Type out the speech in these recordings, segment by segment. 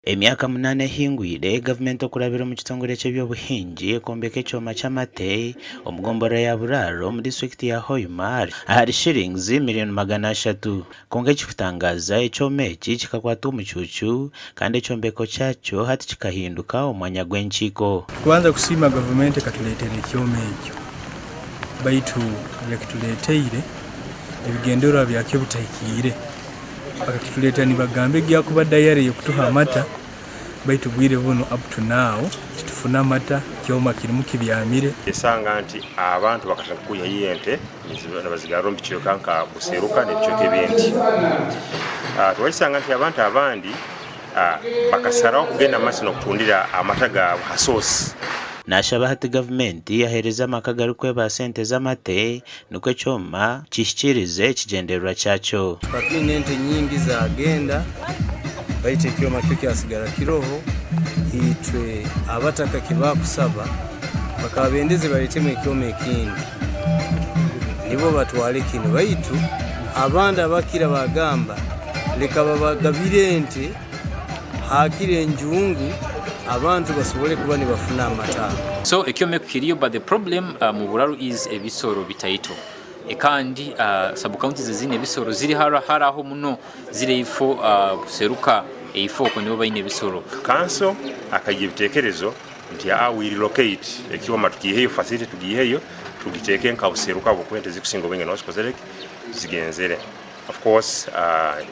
Emyaka munaana ehingwire, gavumenti okurabira omu kitongore ky'eby'obuhingi ekombeka ekyoma ky'amate omu gomborora ya Buraaro omu disiturikiti ya Hoima ahari shillings miriyoni 300. Kwonka ekirikutangaaza, ekyoma eki kikakwatwa omucuucu kandi ekyombeko kyakyo hati kikahinduka omwanya gw'enkiiko. Tukubanza kusiima gavumenti ekatureetera ekyoma ekyo baitu yakitureeteire ebigyendererwa byakyo bitahikiire. Bakakitureetera nibagamba egyakuba dayare y'okutuha amata baitu bwire bunu up to now titufuna amata kyoma kirimu kibyamire. Esanga nti abantu bakatandika kwihayo ente nibazigarra omu bicweka nka Buseruka n'ebicweka ebindi. Twakisanga nti abantu abandi bakasaraho kugenda omu maiso n'okutundira amata gaabo ha source. Naashaba hati gavumenti yaheereza amaka agarikwebaasa ente z'amate nikwo ekyoma kihikiirize ekigyendererwa kyakyo. Tukaba twine ente nyingi zagenda baitu ekyoma kyo kyasigara kiroho, itwe abataka kibakusaba bakaba bendeze baletemu ekyoma ekindi nibo batwale kinu, baitu abandi abakira bagamba leka babagabire ente hakiri enjungu abantu basobole kuba nibafuna amata. So ekyoma eku kiriyo but the problem mu Buraru is ebisoro bitaito kandi sub counties ezine ebisoro ziri haraho muno ziri eifo Buseruka eifo okwo nibo baine ebisoro. Kanso akaija ebitekerezo nti aa we relocate ekyoma tukiiheyo facility tugiiheyo tugiteeke nka Buseruka habwokuba ente ezikusinga obwingi niho zikozire ki zigenzere. Of course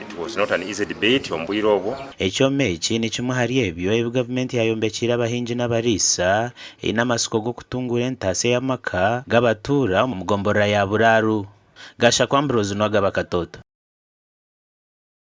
it was not an easy debate omu bwire obwo. Ekyoma eki ni kimwe ahari ebyo ebi gavumenti yayombekiire abahingi n'abariisa eine amatsiko g'okutunguura entaasya y'amaka g'abatuura omu gomborora ya Buraru. Gashakwa Ambrose Nwagaba Katoto.